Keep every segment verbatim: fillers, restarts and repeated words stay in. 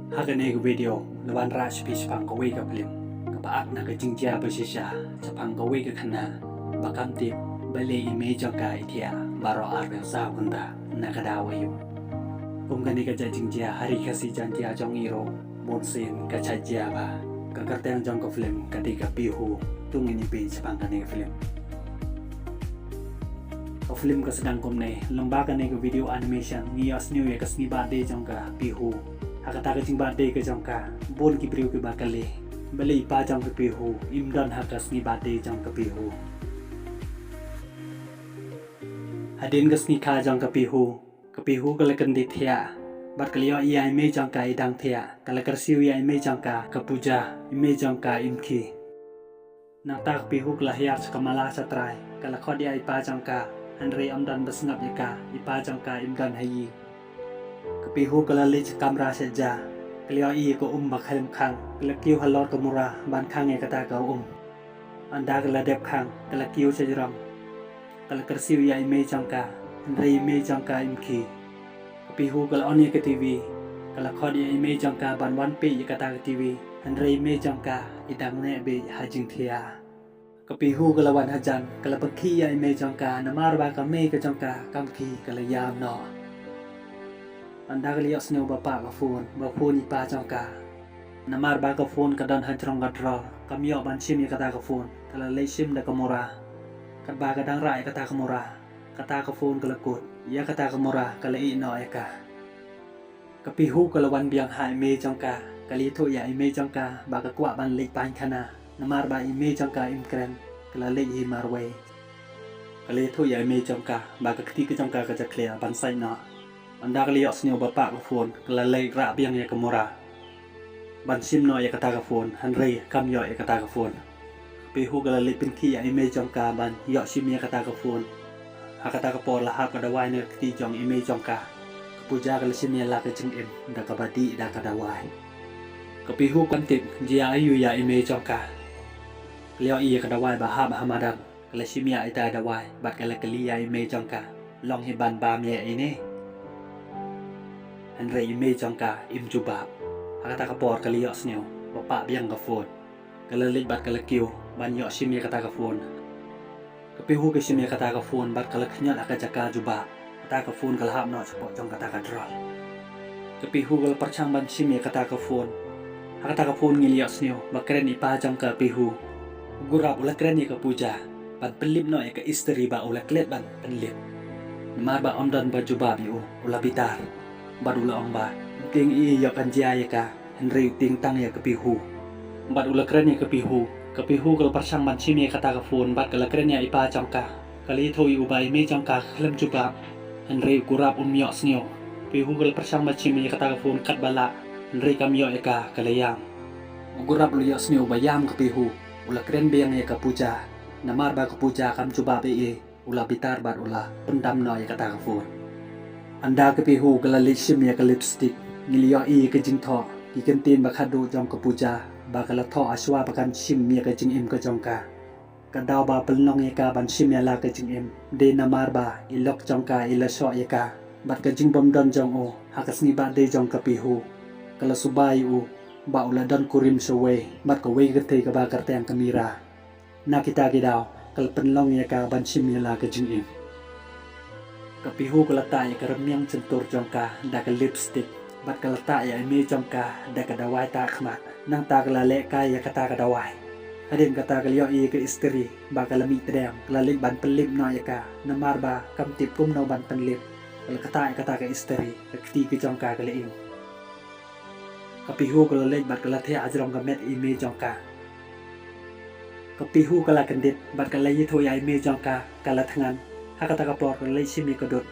Ha kane ka video la wanrah sha phi shaphang kawei ka film kaba ak na ka jingjia ba shisha shaphang kawei ka khynnah ba kam tip balei i mei jong ka i thiah baroh arphew saw kynta na ka daw aïu. Kum kane ka jait jingjia ha ri Khasi Jaiñtia jong ngi ruh bun sien ka shait jia bha. Ka kyrteng jong ka film ka dei ka Pihu. To ngin ïa peit shaphang kane ka film. Ka film ka sdang kumne, lyngba kane ka video animation ngi ïohsngew ïa ka sngi birthday jong ka Pihu. Ha kata ka jing birthday ka jong ka, bun ki briew kiba kylli balei i pa jong ka Pihu im don ha ka sngi birthday jong ka Pihu. Hadien ka sngi kha jong ka Pihu, ka Pihu ka la kyndit thiah bad ka la ïohi ïa i mei jong ka i dang thiah. Ka la kyrsiew ïa i mei jong ka, ka Puja, i mei jong ka im khie. Nangta ka Pihu ka la hiar sha ka mala sha trai, ka la khot ïa i pa jong ka, hynrei ym don ba sngap ïa ka, i pa jong ka im don ha ïing. Ka Pihu ka la leit sha kamra sha ja, ka la ïohi ïa ka um ba khlem khang, ka la kiew halor ka mura ban khang ïa kata ka um. Ynda ka la dep khang, ka la kiew sha jrong, ka la kyrsiew ïa i mei jong ka, hynrei i mei jong ka im khie. Ka Pihu ka la on ïa ka TV, ka la khot ïa i mei jong ka ban wan peit ïa kata ka TV, hynrei i mei jong ka i dang neh beit ha jingthiah. Ka Pihu ka la wan hajan, ka la pynkhih ïa i mei jong ka, namar ba ka mei ka jong ka kam khie, ka la ïam noh. Ynda ka la ïohsngew ba pah ka phone, ba phone i pa jong ka. Namar ba ka phone ka don ha jrong ka drawer, kam ïoh ban shim ïa kata ka phone, ka la leit shim da ka mura. Katba ka dang rah ïa kata ka mura, kata ka phone ka la kut, ïa kata ka mura ka la ïeh noh ïa ka. Ka Pihu ka la wan biang ha i mei jong ka, ka la ïathuh ïa i mei jong ka ba ka kwah ban leit painkhana, namar ba i mei jong ka im kren, ka la leit hi marwei. Ka la ïathuh ïa i mei jong ka ba ka kti ka jong ka ka jakhlia ban sait noh. Ynda ka la ïohsngew ba pah ka phone, ka la leit rah biang ïa ka mura ban shim noh ïa kata ka phone, hynrei kam ïoh ïa kata ka phone. Ka Pihu ka la leit pynkhih ïa i mei jong ka ban ïoh shim ïa kata ka phone. Ha kata ka por la hap ka dawai na ka kti jong i mei jong ka. Ka Puja ka la shim ïa la ka jingim da kaba dih da ka dawai. Ka Pihu kam tip jia aïu ïa i mei jong ka. Ka la ïohi ïa ka dawai ba hap ha madan. Ka la shim ïa ita i dawai bad ka la kylli ïa i mei jong ka, long hi ban bam ïa ine? Hynrei i mei jong ka im jubab. Ha kata ka por ka la ïohsngew ba pah biang ka phone. Ka la leit bad ka la kiew ban ïoh shim ïa kata ka phone. Ka Pihu ka shim ïa kata ka phone bad ka la khñiot ha ka jaka jubab. Kata ka phone ka la hap noh shapoh jong kata ka drawer. Ka Pihu ka la pyrshang ban shim ïa kata ka phone. Ha kata ka phone ngi la ïohsngew ba kren i pa jong ka Pihu. U Gurap u la kren ïa ka Puja ban pynlip noh ïa ka istri ba u la klet ban pynlip. Namar ba ym don ba jubab ïa u, u la bitar. Bad u la ong ba, tieng i ïoh kan jia ïa ka, hynrei u tieng tang ïa ka Pihu. Bad u la kren ïa ka Pihu. Ka Pihu ka la pyrshang ban shim ïa kata ka phone bad ka la kren ïa i pa jong ka. Ka la ïathuh ïa u ba i mei jong ka ka khlem jubab. Hynrei u Gurap um ïohsngew. Ka Pihu ka la pyrshang ban shim ïa kata ka phone katba lah, hynrei kam ïoh ïa ka, ka la ïam. U Gurap u la ïohsngew ba ïam ka Pihu. U la kren biang ïa ka Puja. Namar ba ka Puja kam jubab ei ei, u la bitar bad u la pyndam noh ïa kata ka phone. Ynda ka Pihu ka la leit shim ïa ka lipstick, ngi la ïohi ïa ka jingthoh ki kyntien ba khatduh jong ka Puja ba ka la thoh ha shuwa ba kan shim ïa ka jingim ka jong ka. Ka daw ba pynlong ïa ka ban shim ïa la ka jingim, dei namar ba i lok jong ka i la shoh ïa ka bad ka jingbymdon jong u ha ka sngi birthday jong ka Pihu. Ka la suba ïa u ba u la don kurim shawei bad kawei ka kynthei kaba kyrteng ka Mira. Na kita ki daw ka la pynlong ïa ka ban shim ïa la ka jingim. Ka Pihu ka la tah ïa ka rmiang jyntur jong ka da ka lipstick bad ka la tah ïa i mei jong ka da ka dawai tah khmat. Nangta ka la leh kai ïa kata ka dawai. Hadien kata ka la ïohi ïa ka istri ba ka la mih tdem, ka la leit ban pynlip noh ïa ka, namar ba kam tip kumno ban pynlip. Ka la ktah ïa kata ka istri, ka kti ka jong ka ka la ing. Ka Pihu ka la leit bad ka la thiah ha jrong ka met i mei jong ka. Ka Pihu ka la kyndit bad ka la ïathuh ïa i mei jong ka, ka la thngan. Ha kata ka por ka la leit shim ïa ka dud.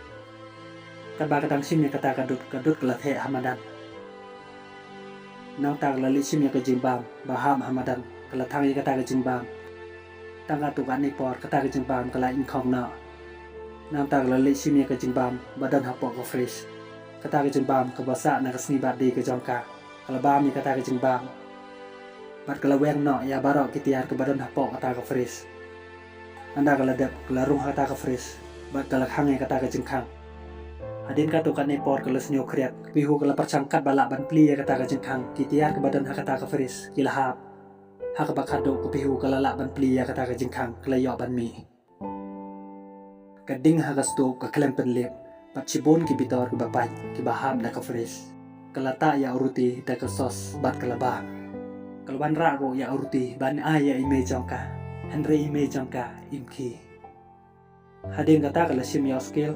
Katba ka dang shim ïa kata ka dud, ka dud ka la theh ha madan. Nangta ka la leit shim ïa ka jingbam ba hap ha madan, ka la thang ïa kata ka jingbam. Tang katto katne por kata ka jingbam ka la ingkhong noh. Nangta ka la leit shim ïa ka jingbam ba don hapoh ka fridge. Kata ka jingbam kaba sah na ka sngi birthday ka jong ka. Ka la bam ïa kata ka jingbam bad ka la weng noh ïa baroh ki tiar kiba don hapoh kata ka fridge. Ynda ka la dep, ka la rung ha kata ka fridge bad ka la khang ïa kata ka jingkhang. Hadien katto katne por ka la sniew khriat, ka Pihu ka la pyrshang katba lah ban plie ïa kata ka jingkhang. Ki tiar kiba don ha kata ka fridge ki la hap. Ha kaba khatduh ka Pihu ka la lah ban plie ïa kata ka jingkhang, ka la ïoh ban mih. Ka ding ha ka stove ka khlem pynlip, bad shibun ki bitor kiba pait kiba hap na ka fridge. Ka la tah ïa u ruti da ka sauce bad ka la bah. Ka la wanrah ruh ïa u ruti ban ai ïa i mei jong ka, hynrei i mei jong ka im khie. Hadien kata ka la shim ïa u skew,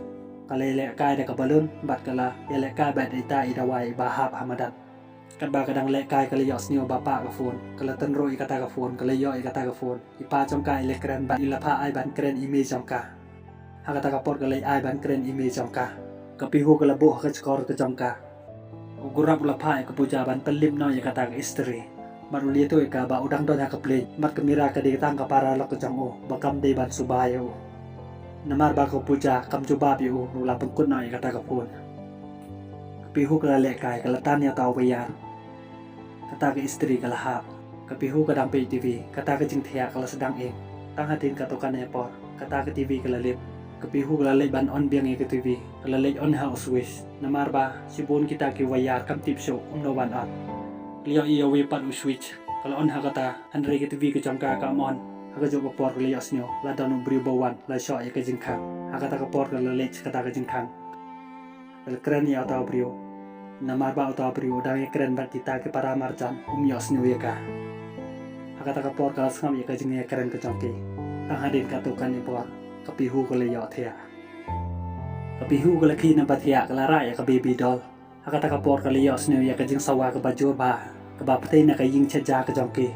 ka la ïalehkai da ka balun bad ka la ïalehkai bad ita i dawai iba hap ha madan. Katba ka dang lehkai ka la ïohsngew ba pah ka phone. Ka la tynruh ïa kata ka phone, ka la ïoh ïa kata ka phone. I pa jong ka i la kren bad i la phah ai ban kren i mei jong ka. Ha kata ka por ka la ai ban kren i mei jong ka, ka Pihu ka la buh ha ka jkor ka jong ka. U Gaurav u la phah ïa ka Pooja ban pynlip noh ïa kata ka istri. Bad u la ïathuh ïa ka ba u dang don ha ka plane, bad ka Mira ka dei tang ka paralok ka jong u ba kam dei ban suba ïa u. Namar ba ka Pooja kam jubab ïa u, u la pynkut noh ïa kata ka phone. Ka Pihu ka la lehkai, ka la tan ïa uta u wire. Kata ka istri ka la hap. Ka Pihu ka dang peit TV, kata ka jingthiah ka la sdang im. Tang hadien katto katne por, kata ka TV ka la lip. Ka Pihu ka la leit ban on biang ïa ka TV, ka la leit on ha u switch. Namar ba shibun kita ki wire kam tip shuh kumno ban on. Ka la ïohi ïa uwei pat u switch, ka la on ha kata, hynrei ka TV ka jong ka kam on. Ha kajuh ka por ka la ïohsngew la don u briew ba wan, la shoh ïa ka jingkhang. Ha kata ka por ka la leit sha kata ka jingkhang. Ka la kren ïa uta u briew. Namar ba uta u briew u dang ïakren bad kita ki para marjan, um ïohsngew ïa ka. Ha kata ka por ka la sngap ïa ka jingïakren ka jong ki. Tang hadien katto katne por, ka Pihu ka la ïohthiah. Ka Pihu ka la khie na ba thiah, ka la rah ïa ka baby doll. Ha kata ka por ka la ïohsngew ïa ka jingsawa kaba jur bha, kaba pynthei na ka ïing shet ja ka jong ki.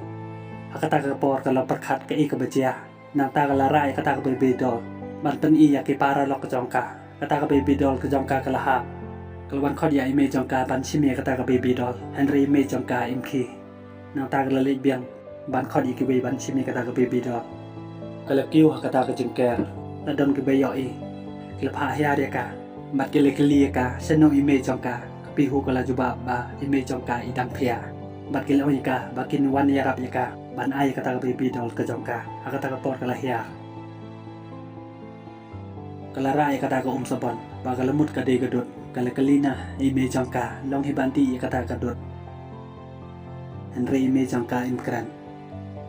Ha kata ka por ka la pyrkhat kaei kaba jia. Nangta ka la rah ïa kata ka baby doll ban pyni ïa ki paralok ka jong ka. Kata ka baby doll ka jong ka ka la hap. Ka la wan khot ïa i mei jong ka ban shim ïa kata ka baby doll, hynrei i mei jong ka im khie. Nangta ka la leit biang ban khot ïa kiwei ban shim ïa kata ka baby doll. Ka la kiew ha kata ka jingker. La don kiba ïohi. Ki la phah hiar ïa ka bad ki la kylli ïa ka shano i mei jong ka. Ka Pihu ka la jubab ba i mei jong ka i dang thiah. Bad ki la ong ïa ka ba kin wan ïarap ïa ka ban ai ïa kata ka baby doll ka jong ka. Ha kata ka por ka la hiar. Ka la rah ïa kata ka um sabon ba ka la mut ka dei ka dud. Ka la kylli na i mei jong ka, long hi ban dih ïa kata ka dud. Hynrei i mei jong ka im kren.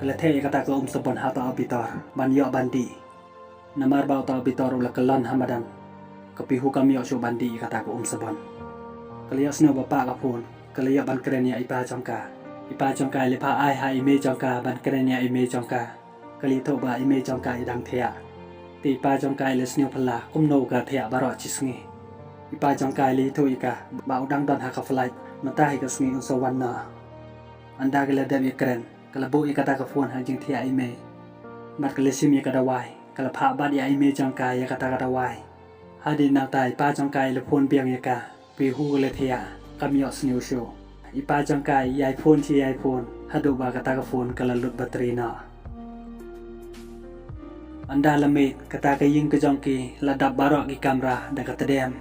Ka la theh ïa kata ka um sabon ha uta u bitor ban ïoh ban dih. Namar ba uta u bitor u la kyllon ha madan, ka Pihu kam ïoh shuh ban dih ïa kata ka um sabon. Ka la ïohsngew ba pah ka phone, ka la ïoh ban kren ïa i pa jong ka. I pa jong ka i la phah ai ha i mei jong ka ban kren ïa i mei jong ka. Ka la ïathuh ba i mei jong ka i dang thiah. Te i pa jong ka i la sngewphylla kumno ka thiah baroh shi sngi. I pa jong ka i la ïathuh ïa ka ba u dang don ha ka flight, mynta hi ka sngi un sa wan noh. Ynda ka la dep ïakren, ka la buh ïa kata ka phone ha jingthiah i mei. Bad ka la shim ïa ka dawai, ka la phah bat ïa i mei jong ka ïa kata ka dawai. Hadien nangta i pa jong ka i la phone biang ïa ka. Pihu ka la thiah, kam ïohsngew shuh. I pa jong ka i ïai phone shi ïai phone haduh ba kata ka phone ka la lut battery noh. Ynda la miet, kata ka ïing ka jong ki la dap baroh ki kamra da ka tdem.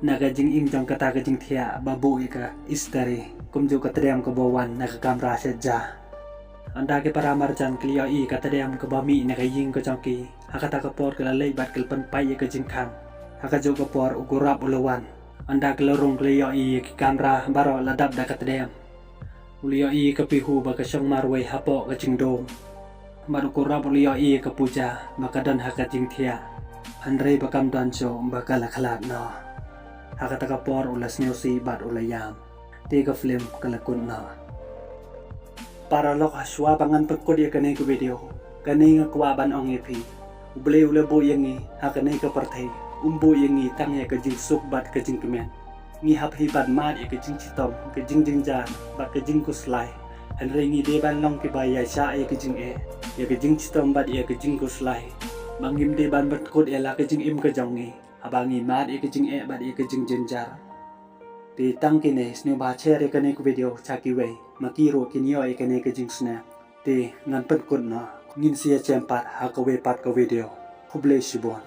Na ka jingim jong kata ka jingthiah ba buh ïa ka istri, kumjuh ka tdem kaba wan na ka kamra shet ja. Ynda ki para marjan ki la ïohi ka tdem kaba mih na ka ïing ka jong ki, ha kata ka por ki la leit bad ki la pynpait ïa ka jingkhang. Ha kajuh ka por u Gaurav u la wan. Ynda ki la rung ki la ïohi ïa ki kamra baroh la dap da ka tdem. U la ïohi ïa ka Pihu ba ka shong marwei hapoh ka jingdum. Bad u Gaurav u la ïohi ïa ka Pooja ba ka don ha ka jingthiah. Hynrei ba kam don shuh ba ka la khlad noh. Ha kata ka por u la sngewsih bad u la ïam. Te ka film ka la kut noh. Paralok, hashwa ba ngan pynkut ïa kane ka video, kane nga kwah ban ong ïa phi. U Blei u la buh ïa ngi ha kane ka pyrthei, um buh ïa ngi tang ïa ka jingsuk bad ka jingkmen. Ngi hap hi ban mad ïa ka jingshitom, ka jingjynjar bad ka jingkhuslai. Hynrei ngi dei ban long kiba ïaishah ïa ka jingeh, ïa ka jingshitom bad ïa ka jingkhuslai. Ba ngim dei ban pynkut ïa la ka jingim ka jong ngi haba ngi mad ïa ka jingeh bad ïa ka jingjynjar. Te tang kine, sngewbha share ïa kane ka video sha kiwei, ma ki ruh kin ïoh ïa kane ka jingsneng. Te ngan pynkut noh, ngin sa ïashem pat ha kawei pat ka video. Khublei shibun.